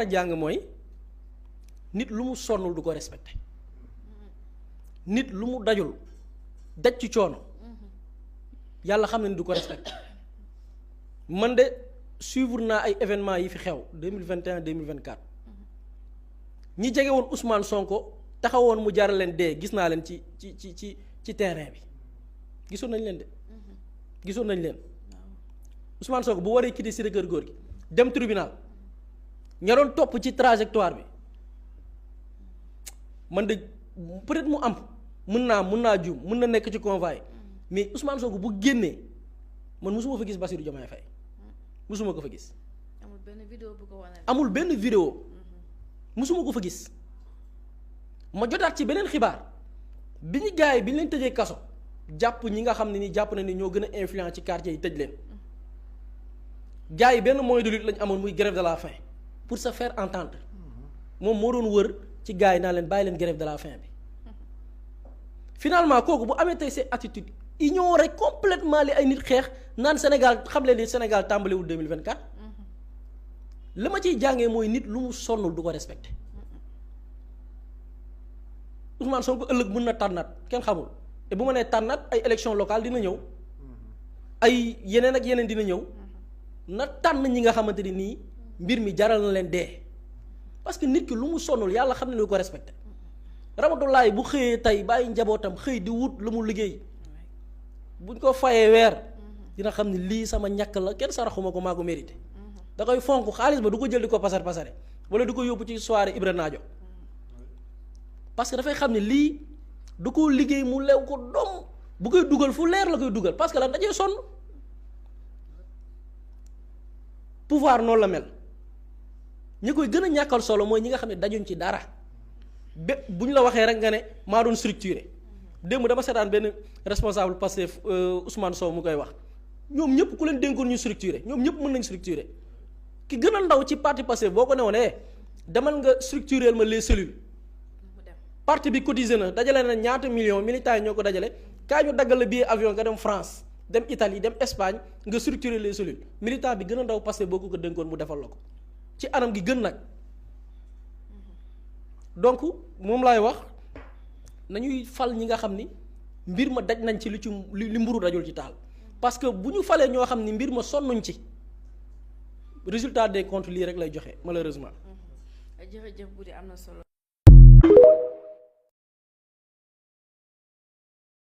a jàng mooy nit lu mu sonnul du ko respecté nit lu mu dajul daj ci coono yàlla xam ne ni du ko respecté man de suivre naa ay événements yi fi xew 2021 2024 ñi jege woon Ousmane Sonko taxawoon mu jaral leen dee gis naa leen ci terrain bi gisoon nañ leen de gisoon nañ leen Ousmane Sonko bu waree quitter Cité Keur Gorgui dem tribunal ña doon topp ci trajectoire bi man de peut-être mu am mën naa juum mën na nekk ci convoi mais Ousmane Sonko bu génnee man mosuma fa gis Bassirou Diomaye Faye mosuma ko fa gis. amul benn vidéo bu ko wane. amul benn vidéo mosuma ko fa gis ma jotaat ci beneen xibaar bi ñu gars yi bi ñu leen tëjee kaso jàpp ñi nga xam ne ni jàpp na ni ñoo gën a influent ci quartier yi tëj leen gars yi benn moyen de lutte lañ amoon muy grève de la faim pour se faire entendre moom moo doon wër ci gars yi naa leen bàyyi leen grève de la faim bi finalement kooku bu amee tey seen attitude ignorer complètement li ay nit xeex naan Sénégal xam leen ni Sénégal tàmbaliwul 2024 la ma ciy jàngee mooy nit lu mu sonnul du ko respecté Ousmane Sonko ëllëg mën na tànnaat kenn xamul te bu ma nee tànnaat ay élection locale dina ñëw ay yeneen ak yeneen dina ñëw na tànn ñi nga xamante ni nii mbir mi jaral na leen dee parce que nit ki lu mu sonnul yàlla xam ne lu ko respecté Ramatulaay bu xëyee tey bàyyi njabootam xëy di wut lu mu liggéey buñ ko fayee weer dina xam ne lii sama ñàkk la kenn saraxuma ko maa ko mérité da koy fonk xaalis ba du ko jël di ko pasar pasare wala du ko yóbbu ci soirée Ibra Naajo parce que dafay xam ne lii du ko liggéey mu lew ko doom bu koy dugal fu leer la koy dugal parce que lan dajee sonn pouvoir noonu la mel ñi koy gën a ñàkkal solo mooy ñi nga xam ne dajuñ ci dara bé bu ñu la waxee rek nga ne maa doon structuré démb dama seetaan benn responsable Pastef Ousmane Sow mu koy wax ñoom ñëpp ku leen dénkoon ñu structuré ñoom ñëpp mën nañ structuré ki gën a ndaw ci parti Pastef boo ko newoon demal nga structurel ma les cellules parti bi cotisé na dajale na ñaata millions militants yi ñoo ko dajale kaa ñu daggal la billet avion nga dem France dem Italie dem Espagne nga structuré les cellules militant bi gën a ndaw Pastef boo ko dénkoon mu defal la ko ci anam gi gën nag donc moom laay wax nañuy fal ñi nga xam ni mbir ma daj nañ ci li mburu dajul ci taal parce que bu ñu falee ñoo xam ni mbir ma sonnuñ ci résultat des comptes lii rek lay joxe malheureusement. jërëjëf bu dee am na solo.